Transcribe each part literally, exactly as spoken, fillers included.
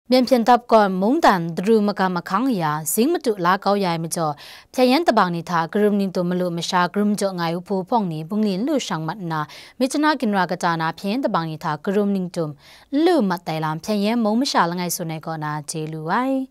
Myen hpyen dap gawn mungdan daru magam ahkang ya, zing matu la kau ya ai majaw, hpyen yen tabang ni hta karum ningtum malu masha karum jaw nga ai uhpu hpawng ni bungli n lu shang mat nna, Myitkyina ginra kata na hpyen yen tabang ni hta karum ningtum n lu mat ai lam hpyen yen mung masha langai tsun ai kaw na chye lu ai.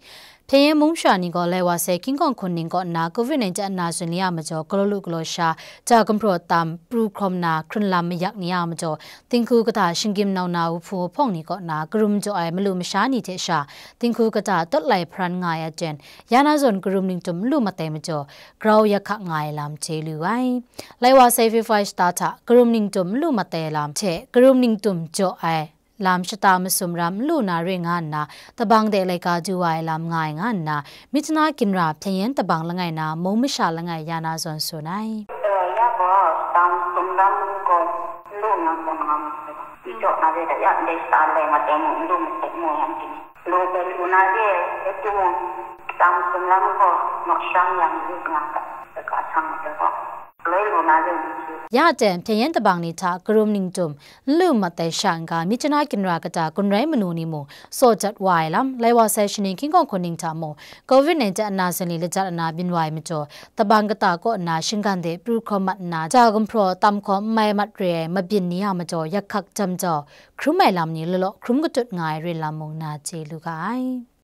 Hpyen yen mung masha ni gaw lai wa sai hkying hkawng hkun ning kaw nna covid nineteen ana zun li a majaw galaw lu galaw sha, ja gumhpraw tam, pru hkrawm na hkrun lam mayak ni a majaw, dinghku kata shinggyim nau na uhpu uhpawng ni kaw na karum jaw ai malu masha ni hte sha, dinghku kata tawt lai hparan nga ai aten, ya na zawn karum ningtum n lu mat ai majaw, grau yak hkak nga ai lam chye lu ai. Lai wa sai February shata hta karum ningtum n lu mat ai lam hte karum ningtum jaw ai lam shata masum ram n lu na re nga nna, tabang de laika du wa ai lam nga ai nga nna, Myitkyina ginra hpyen yen tabang langai na mung masha langai ya na zawn tsun ai. Ya gaw, shata masum ram gaw n lu na zawn nga mu sai. Jaw na re da ya, ndai shata lai mat ai mu, n lu masai mu yang ting. Lu bai lu na re, e tu mu, shata masum ram gaw, naw sharang yang lu nga ga, ga sang mat ai gaw. Loi lu na ring. Ya ten, hpyen yen tabang ni hta karum ningtum n lu mat ai sha n-ga, Myitkyina ginra kata gun rai manu ni mung saw jat wa ai lam, lai wa sai shaning hkying hkawng hkun ning hta mung, covid nineteen ana zun li lajat ana byin wa ai majaw, tabang kata kaw nna shinggan de pru hkawm mat nna, ja gumhpraw tam hkawm n mai mat re ai mabyin ni a majaw yak hkak jam jau, hkrum ai lam ni law law hkrum katut nga ai rin lam mung na chye lu ga ai.